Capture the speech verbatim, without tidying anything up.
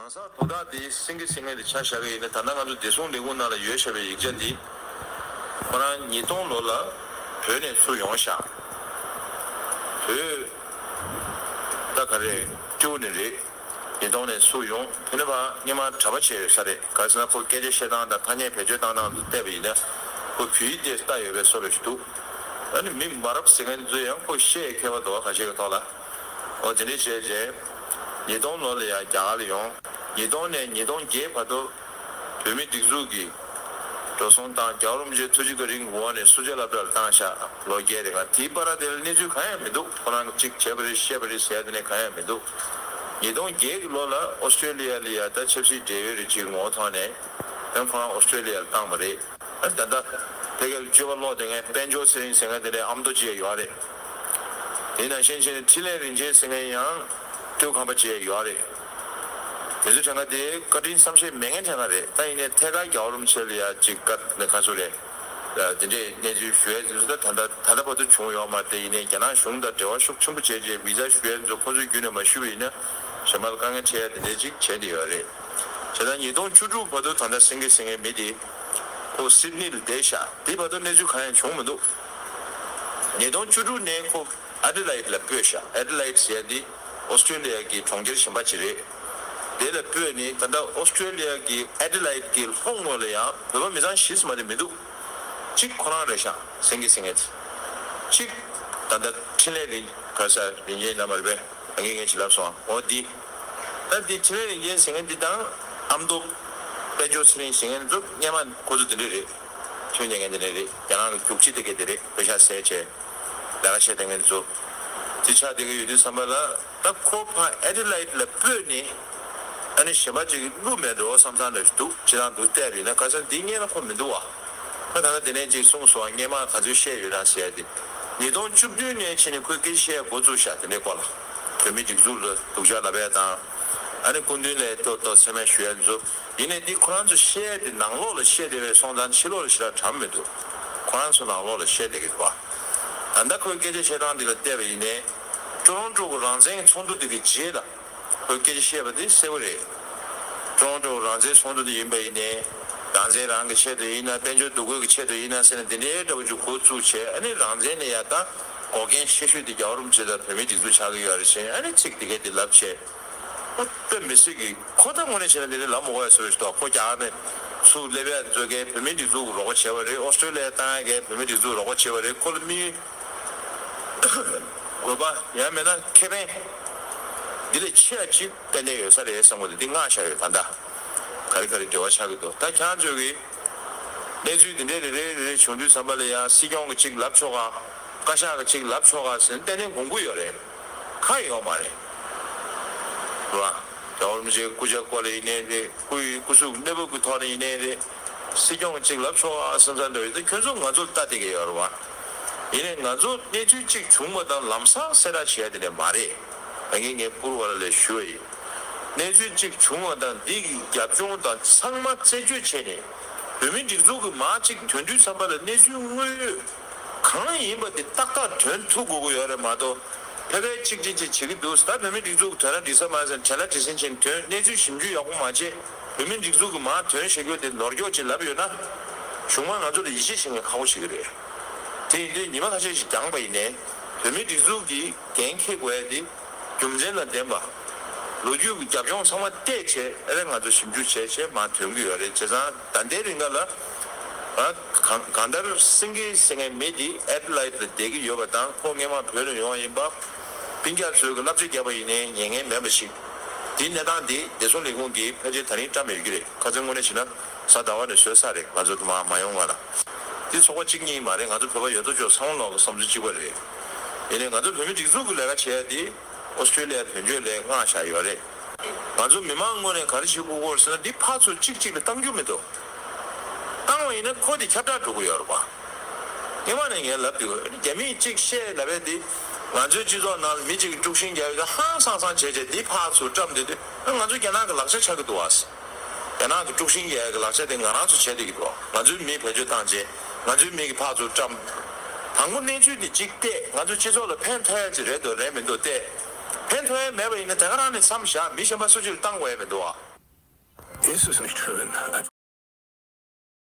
ས་དོ་བདག་དེ་སེང་གེ་སེང་གེ་དེ་ཆ་བཞག་གི་ཡིན་ན། ད་ལྟ་ང་ཚོ་བདེ་སྲུང་ལས་ཁུངས་ནང་ལ་ཡོད་བཞག་པའི་ཡིག་ཆ་འདི་ཁོ་རང་ཉིས་སྟོང་ལོ་ལ་བོད་ནས་ཚུར་ཡོང་ཤག་བོད་ད་ག་རེ་ཀྲོའུ་ནས་རེད། ཉིས་སྟོང་ནས་ཚུར་ཡོང་། དེ་ནས་ཕར་སྔོན་མ་གྲྭ་པ་བྱས་ཡོད་ས་རེད། ག་རེ་ཟེར་ན་ཁོ་སྐད་ཆ་བཤད་སྟངས་དང་ཐ་སྙད་བེད་སྤྱོད་བཏང་སྟངས་དེ་བལྟས་པ་ཡིན་ན་ཁོ་བོད་ཡིག་དེ་ལྟ་ཡོད་པའི་བཟོ་འདྲ་ཞིག་འདུག་ཨ་ནི་མི་མ་རབས་ཟེར་མཁན་ཚོ་ཡང་ཁོ་བཤད་མཁས་པ་འདུག་ཁ་ཤས་ཀྱི་ཐོག་ལ། འོ་དེ་འདྲ་བྱས་རྗེས་ཉིས་སྟོང་ལོ་ལ་ཡང་རྒྱ་གར་ལ་ཡོང་། ཉིས་སྟོང་ནས་ཉིས་སྟོང་བརྒྱད་བར་དུ་བོད་མི་སྒྲིག་འཛུགས་ཀྱི་འགྲོ་སོང་བཏང་། རྒྱལ་བ་རིན་པོ་ཆེ་ཐུགས་རྗེ་བཀའ་དྲིན་གྱི་འོག་ནས་སུ་ཇཱ་སློབ་གྲྭ་ལ་བཏང་ཤག་ལོ་བརྒྱད་རེ་ག་དེའི་བར་དེ་ལ་གནས་ཚུལ་གང་ཡང་མི་འདུག་ཁོ་རང་གིས་གཅིག་བྱས་པ་རེད་བཤད་པ་རེད་ཟེར་ཡ་དེ་ནས་གང་ཡང་མི་འདུག་ཉིས་སྟོང་བརྒྱད་ཀྱི་ལོ་ལ་ཨོ་སི་ཀྲོ་ལི་ཡ་ལ་ཡ་ད་ཆབ་སྲིད་འབྲེལ་ཡོད་རེད་ཅེས་ངོ་བོ་ཐོག་ནས་ཡང་ཁོ་རང་ཨོ་སི་ཀྲོ་ལི་ཡ་ལ་བཏང་བ་རེད། ཨ་ད་ལྟ་ཕ་གིར་སྤྱོད་པ་ལོག་བསྡད་མཁན་དཔལ་འབྱོར་ཚེ་རིང་ཟེར་མཁན་དེ་འདྲའི་ཨ་མདོ་བྱས་ཡོད་རེད། དེ་ནང་བཞིན་བྱས་ནས་འཕྲིན་ལས་རིན་ཆེན་ཟེར་མཁན་ཡང་སྟོད་ཁམས་པ་བྱས་ཡོད་རེད། དེ་ཚོ་གྲངས་ཀ་དེ་བཀའ་དྲིན་བསམ་ཤེས་མེད་མཁན་གྲངས་ཀ་རེད། ད་ཡིན་ནའི་ཐད་ཀར་རྒྱལ་བ་རིན་པོ་ཆེ་ལ་ཡ་གཅིག་བཀའ་ནས་ཁ་གསོ་རེད། དེ་འདྲའི་གནས་ཚུལ་ཞུ་ཡ་དེ་ཚོ་ད་ད་ལྟ་ད་ལྟ་བར་དུ་བྱུང་ཡོད་མ་རེད། དེ་ཡིན་ནའི་རྒྱ་ནག་གཞུང་དང་འབྲེལ་བ་ཤུགས་ཆེན་པོ་བྱས་རྗེས་བི་ཛ་ཞུ་ཡ་དེ་ཚོ་ཁོ་ཚོས་རྒྱུན་ནས་མ་ཞུས་པ་ཡིན་ན་གཞན་པ་ལ་དཀའ་ངལ་འཕྲད་ཡ་དེ་འདྲའི་གཅིག་བྱས་བསྡད་ཡོད་རེད། བྱས་ཙང་ཉིས་སྟོང་བཅུ་དྲུག་བར་དུ་ད་ལྟ་སེང་གེ་ཟེར་མཁན་མི་དེ་ཁོ་སིད་ནི་ལ་བསྡད་ཤག་དེ་བར་དུ་གནས་ཚུལ་གང་ཡང་བྱུང་མི་འདུག་ཉིས་སྟོང་བཅུ་དྲུག་ནས་ཁོ་ཨེ་ཌི་ལེ་ཌི་ལ་སྤོས་ཤག་ཨེ་ཌི་ལེ་ཌི་ཟེར་ཡ་དེ་ཨོ་སི་ཀྲོ་ལི་ཡ་གི་གྲོང་ཁྱེར་གཞན་པ་ཅིག་རེད། དེ་ལ་སྤོས་ནས་ད་ལྟ་ཨོ་སི་ཀྲོ་ལི་ཡ་གི་ཨེ་ཌི་ལེ་ཌི་གི་ལྷོ་ངོས་ལ་ཡང་བོད་པ་མི་ཚང་བཞི་ཙམ་མ་གཏོགས་མི་འདུག་གཅིག་ཁོ་རང་རེད་ཤག་སེང་གེ་ཟེར་མཁན་དེ། གཅིག་ད་ལྟ་འཕྲིན་ལས་རིན་ག་ས་རིན་ཆེན་ལབ་མ་རེད་པས། ཨ་ངས་ངས་ཅིག་ལབ་སོང་། འོ་འདི། ད་འདི་འཕྲིན་ལས་རིན་ཆེན་ཟེར་མཁན་འདི་དང་ཨ་མདོ་དཔལ་འབྱོར་ཚེ་རིང་ཟེར་མཁན་ཚོ་སྔོན་མ་ཁོ་ཚོ་འདི་འདྲ་རེད། ཁྱོན་ཉན་མཁན་འདི་འདྲ་རེད། རྒྱ་ནག་གི་རྒྱུག་ཁྱི་དེ་གས་དེ་རེད། པེ་ཤག་ཟས་བྱས་ལས་ཀ་བྱས་བསྡད་མཁན་ཚོ། དེ་ཆགས་བསྡད་ཀྱི་ཡོད་དུས་ཙམ་པ་ལ་ད་ཁོ་ཕར་ཨེ་ཌི་ལེ་ཌི་ལ་སྤོས་ནས་ཨ་ནི་གཞན་པ་ཅིག་གིས་བླུ་མེད་འགྲོ་བསམ་བསམ་འདྲ་ཞིག་འདུག་སྤྱིར་བཏང་འདུག་བལྟས་པ་ཡིན་ན། ཁ་སང་འདི་སྔོན་ལ་ཁོ་མི་འདུག་བ། ཁོ་ད་ལྟ་དེ་ནས་ཅིག་གསུངས་སོང་བ། སྔོན་མ་ག་ཚོད་བཤད་ཡོད་རང་ཟེར་ཡ་དེ། ཉིས་སྟོང་བཅུ་བདུན་ནས་ཕྱིན་ནས་ཁོས་སྐད་ཆ་བཤད་འགོ་བཙུགས་ཤག་དེ་འདྲའི་སྐོར་ལ། བོད་མི་སྒྲིག་འཛུགས་ལ་སྡུག་ཅག་ལབ་ཡ་དང་། ཨ་ནི་སྐུ་མདུན་ལ་ཏོག་ཏོག་མཚན་སྨད་ཞུ་ཡ་ཚོ། ཡིན་ནའི་འདི་ཁོ་རང་ཚོ་བཤད་ཡ་དེ་ནང་ལོགས་ལ་བཤད་བསྡད་པའི་སོང་ཙང་ཕྱི་ལོགས་ལ་ཞེ་དྲག་གྲམ་མི་འདུག་ཁོ་རང་ཚོ་ནང་ལོགས་ལ་བཤད་བསྡད་ཀྱི་འདུག་བ། ད་ལྟ་ཁོའི་སྐད་ཆ་བཤད་སྟངས་འདི་ལ་བལྟས་པ་ཡིན་ནའི། ཀྲོ་རོན་ཀྲོ་གི་རང་བཙན་ཚོགས་འདུ་འདི་གི་རྗེས་ལ། ཁོས་སྐད་ཆ་བཤད་པ་དེ་གསལ་པོ་རེད། ཀྲོ་རོན་ཀྲོ་རང་བཙན་ཚོགས་འདུ་དེ་ཡིན་པ་ཡིན་ནའི། རང་བཙན་རང་གི་ཆེད་དུ་ཡིན་ན། དཔལ་འབྱོར་འདུ་འགོད་ཀྱི་ཆེད་དུ་ཡིན་ན་ཟེར་ནས་འདི་འདྲའི་འདྲ་པོ་ཅིག་འགོ་བཙུགས་བྱས། ཨ་ནི་རང་བཙན་ལ་ཡ་ད་འགོག་རྐྱེན་ཆེ་ཤོས་དེ་རྒྱལ་བ་རིན་པོ་ཆེ་དང་བོད་མིའི་སྒྲིག་འཛུགས་ཆགས་ཀྱི་ཡོད་རེད་ཟེར། ཨ་ནི་ཚིག་དེ་གས་དེ་ལབ་བྱས། ཨོ་དཔེ་མི་སྲིད་ཀྱི། ཁོ་ད་དངོས་གནས་བྱས་ན་འདི་འདྲ་ལབ་མི་དགོས་ཡ་བཟོ་ཞིག་འདུག་ཁོ་རྒྱ་གར་ནས་ཚུར་སླེབས་ཡ་ཚོ་གས་བོད་མིའི་སྒྲིག་འཛུགས་ཀྱི་རོགས་པ་བྱས་པ་རེད། ཨོ་སི་ཀྲོ་ལི་ཡ་བཏང་ཡ་གས་བོད་མིའི་སྒྲིག་འཛུགས་རོགས་པ་བྱས་པ་རེད། ཁོ་ལ་དམིགས་ཡུལ། དགོས་པ་ཡང་མེད་ན་ཁེ་ཕན་འདི་ལས་ཆེ་བ་ཅིག་ཏན་ཏན་ཡོད་ས་རེད་བསམ་གི་འདུག་འདི་མངགས་བཞག་ཡོད། ད་ལྟ་ག་རེ་ག་རེ་འབྲེལ་བ་ཆགས་ཀྱི་འདུག་ད་ཁྱེད་རང་ཚོས་ཀྱི་གནས་ཚུལ་འདི་འདྲའི་རེ་རེ་རེ་རེ་བྱུང་དུས་ཙམ་པ་ལ་ཡང་སྲིད་སྐྱོང་གི་ཅིག་ལབ་ཆོག་ག་བཀའ་ཤག་གི་ཅིག་ལབ་ཆོག་ག་ཟེར་ནས་ཏན་ཏན་དགོངས་ཀྱི་ཡོད་རེད། གང་ཡོད་མ་རེད། རེད་བ། རྒྱལ་བ་རིན་པོ་ཆེའི་སྐུ་ཕྱྭ་སྐོར་ལ་ཡིན་ནའི་རེད། སྐུ་ཡི་སྐུ་གཟུགས་གནས་བབ་ཀྱི་ཐོག་ནས་ཡིན་ནའི་རེད། སྲིད་སྐྱོང་གི་ཅིག་ལབ་ཆོག་ཨ་བསམ་བསམ་འདྲ་ཡོད་དེ། ཁྱོད་ཚོ་ང་ཚོར་ལྟ་བསྡད་ཀྱི་ཡོད་རེད་བ། ཡིན་ནའི་ང་ཚོ་གནས་ཚུལ་གཅིག་བྱུང་བ་དང་ལམ་སང་གསལ་བསྒྲགས་བྱེད་ཡ་དེ་འདྲ་མ་རེད། ད་ངས་ངས་བཀུར་བ་ལ་ལས་ཞུ་བ་ཡིན། གནས་ཚུལ་གཅིག་བྱུང་བ་དང་འདི་གི་རྒྱབ་ལྗོངས་དང་ཚང་མ་རྩད་གཅོད་བྱས་ནས། བོད་མིའི་སྒྲིག་འཛུགས་ཀྱི་མར་གཅིག་ཐོན་དུས་ཙམ་པ་ལ་གནས་ཚུལ་དངོས་ཡོད་གང་ཡིན་པ་དེ་ཏག་ཏག་ཐོན་ཐུབ་དགོས་ཀྱི་ཡོད་རེད་མ་གཏོགས། ཕལ་ཕལ་གཅིག་གཅིག་གཅིག་བྱེད་ཀྱི་འདུག་ད་བོད་མིའི་སྒྲིག་འཛུགས་ཀྱི་དོན་ར་འགྲིག་ས་མ་རེད་ཟེར་ནས་བྲེལ་བ་བྲེལ་ཟིང་བྱས་ནས་ཐོན། གནས་ཚུལ་ཞིབ་འཇུག་ཡག་པོ་མ་བྱས། བོད་མིའི་སྒྲིག་འཛུགས་ཀྱི་མར་ཐོན་བཞག་རྒྱུ་དེ་ནོར་འཁྱོག་ཅིག་ལབ་ཡོད་ན། གཞུང་མང་ང་ཚོ་ལ་ཡིད་ཆེས་བྱེད་མཁན་ཁག་པོ་ཞིག་རེད། དེ་ཡིན་དུས་ཉི་མ་ཁ་ཤས་ཤིག་འགྱངས་པ་ཡིན་ནའི། བོད་མིའི་སྒྲིག་འཛུགས་ཀྱིས་འགན་འཁྱེར་དགོས་ཡ་དེ། རྒྱུ་མཚན་དང་ལྡན་པ། ལོ་རྒྱུས་ཀྱི་རྒྱབ་ལྗོངས་ཚང་མ་བལྟས་བྱས། ཨ་ནི་ང་ཚོ་ཞིབ་འཇུག་བྱས་བྱས་མར་ཐོན་གྱི་ཡོད་རེད། བྱས་ཙང་ད་ལྟའི་རིང་ག་ལ། ཨ་གང་གང་ལྟར་སེང་གེ་ཟེར་མཁན་མི་དེ་ཨེ་ཌི་ལེ་ཌི་ལ་བསྡད་ཀྱི་ཡོད་པ་དང་། ཁོ་སྔོན་མ་བོད་ལ་ཡོང་བ་ཡིན་པ། སྤུན་ཀྱག་ཚོས་ཀྱི་བསླབ་བྱ་བརྒྱབ་པ་ཡིན་ནའི་ཉན་མཁན་མེད་པ་ཞིག་དེའི་གནས་སྟངས་དེ་བདེ་སྲུང་ལས་ཁུངས་ཀྱིས་ཕལ་ཆེར་ད་རིང་བཀྲམ་ཡོད་ཀྱི་རེད། ཁ་སང་དངོས་གནས་བྱས་ན་གཟའ་ཟླ་བ་ནས་བཟོས་ཚར་རེད། ང་ཚོ་དུ་མ་མ་ཡོང་སྔ་ལ། དེ་ཚོགས་པ་གཅིག་གཉིས་མ་རེད། ང་ཚོ་བོད་པ་ཡོད་དོ་ཅོག་ཚང་མ་ལོག་གི་བསམ་ཚུལ་གཅིག་པ་རེད། ཡིན་ནའི་ང་ཚོ་བོད་མི་སྒྲིག་འཛུགས་ཀྱི་ལས་ཀ་བྱེད་ཡ་དེ་ཨོ་སི་ཀྲོ་ལི་ཡ་དོན་གཅོད་ལས་མངགས་བཞག་ཡོད་རེད། ང་ཚོ་མི་མང་ངོས་ནས་ག་རེ་བྱེད་དགོས་ཀྱི་ཡོད་རེད་ཟེར་ན། འདི་ཕར་ཚུར་གཅིག་གཅིག་ལ་བཏང་རྒྱུ་མི་འདུག་བཏང་བ་ཡིན་ན་ཁོ་དེ་ཁྱབ་བསྒྲགས་འགྲོ་གི་ཡོད་རེད་པ། སྔོན་མ་ནས་ངས་ལབ་འདུག་རྒྱ་མིས་གཅིག་བཤད་ལབ་ཡ་དེ། ང་ཚོའི་སྤྱི་ཚོགས་ནང་ལ་མི་གཅིག་གིས་དཀྲུག་ཤིང་རྒྱག་ཡ་དེ་ཧང་སང་སང་བྱས་བྱས་འདི་ཕར་ཚུར་བཀྲམ་བསྡད་དུས། ང་ཚོ་རྒྱ་ནག་གི་ལག་ཆ་ཆགས་ཀྱི་འདུག་བ། རྒྱ་ནག་གི་དཀྲུག་ཤིང་རྒྱག་ཡ་གི་ལག་ཆ་དེ་ང་རང་ཚོ་བྱས་བསྡད་ཀྱི་འདུག་ང་ཚོའི་མི་བེད་སྤྱོད་བཏང་བྱས། ང་ཚོའི་མི་གིས་ཕར་ཚུར་བཀྲམ། དང་པོ་གནས་ཚུལ་དེ་གཅིག་བལྟས། ང་ཚོ་སྤྱི་ཚོགས་ལ་ཕན་ཐོགས་ཡ་ཅིག་རེད་འདུག་རེད་མི་འདུག་བལྟས། ཕན་ཐོགས་ཡ་མེད་པ་ཡིན་ན་དེ་ག་རང་ནས་མཚམས་བཞག་མི་གཞན་པ་སུ་གཅིག་ལ་བཏང་དགོས་ཡ་མི་འདུག་བ། This is Nick Truman.